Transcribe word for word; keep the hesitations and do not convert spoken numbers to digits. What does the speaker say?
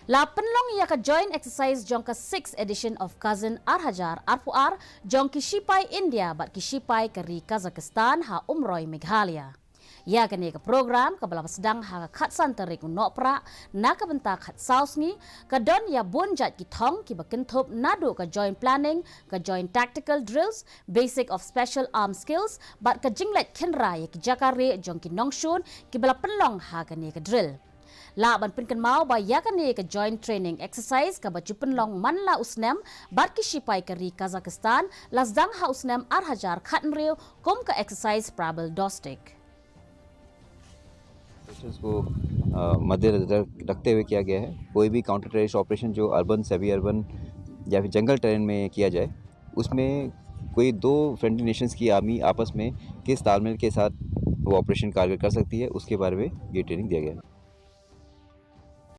La pynlong ïa ka joint exercise jong ka sixth edition of CASIN ar hajar arphew ar jong ki shipai India bad ki shipai ka ri Kazakhstan ha Umroi, Meghalaya. Ïa kane ka program kaba la sdang ha ka khatsan tarik u Nohprah na ka bynta khatsaw sngi, ka don ïa bun jait ki thong kiba kynthup naduh ka joint planning, ka joint tactical drills, basic of special arm skills bad ka jingleit khynra ïa ki jaka rieh jong ki nongshun kiba la pynlong ha kane ka drill. Lah ban pynkynmaw ba ïa kane ka joint training exercise kaba ju pynlong man la u snem bad ki shipai ka ri Kazakhstan la sdang ha u snem ar hajar khathynriew kum ka exercise Prabal Dostick. ऑपरेशंस को अ, मद्देनजर रखते हुए किया गया है। कोई भी काउंटर टेररिस्ट ऑपरेशन जो अर्बन, सेमी अर्बन या फिर जंगल टेरेन में किया जाए, उसमें कोई दो फ्रेंडली नेशंस की आर्मी आपस में किस तालमेल के साथ वो ऑपरेशन कारगर कर सकती है, उसके बारे में ये ट्रेनिंग दिया गया है।